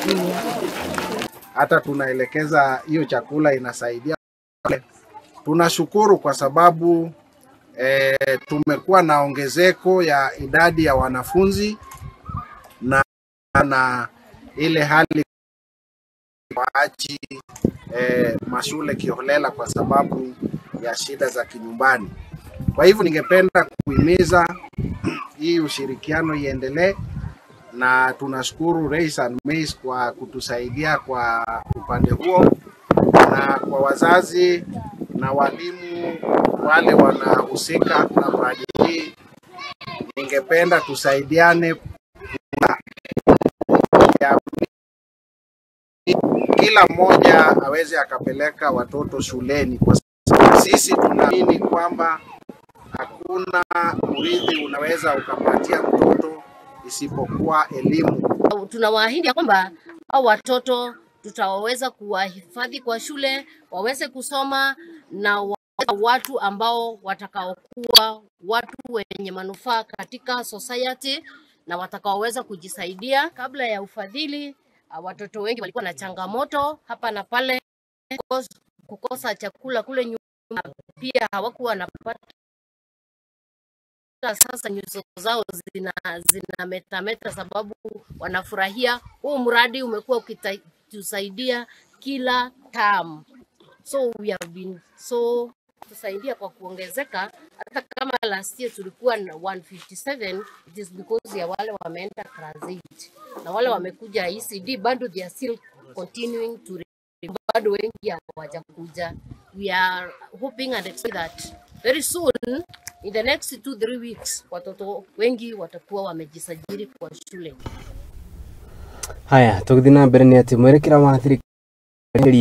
Junior. Hata tunaelekeza hiyo chakula inasaidia. Tunashukuru kwa sababu tumekuwa na ongezeko ya idadi ya wanafunzi na ile hali waachi mashule kiholela kwa sababu ya shida za kinyumbani. Kwa hivyo ningependa kuhimiza hii ushirikiano iendelee, na tunashukuru Race and Maize kwa kutusaidia kwa upande huo, na kwa wazazi na walimu wale wanahusika na mradi hii, ningependa tusaidiane ya kila mmoja aweze akapeleka watoto shuleni, kwa sababu sisi tunaamini kwamba hakuna urithi unaweza ukapatia mtoto isipokuwa elimu. Tunawaahidi kwamba hao watoto tutaweza kuwahifadhi kwa shule waweze kusoma na watu ambao watakaokuwa watu wenye manufaa katika society na watakaoweza kujisaidia. Kabla ya ufadhili, watoto wengi walikuwa na changamoto hapa na pale, kukosa chakula kule nyuma, pia hawakuwa wanapata. Sasa nyuso zao zina metameta sababu wanafurahia huu mradi umekuwa ukitusaidia kila term. So we have been so tusaidia kwa kuongezeka. Hata kama last year tulikuwa na 157, it is because ya wale wameenda class 8 na wale wamekuja ECD bado they are still continuing to, bado wengi hawajakuja. We are hoping and expect that very soon, in the next 2-3 weeks, watoto wengi watakuwa wamejisajili kwa shule. Haya, tũgĩthiĩ na mbere nĩ atĩ mwerekera wa thirikari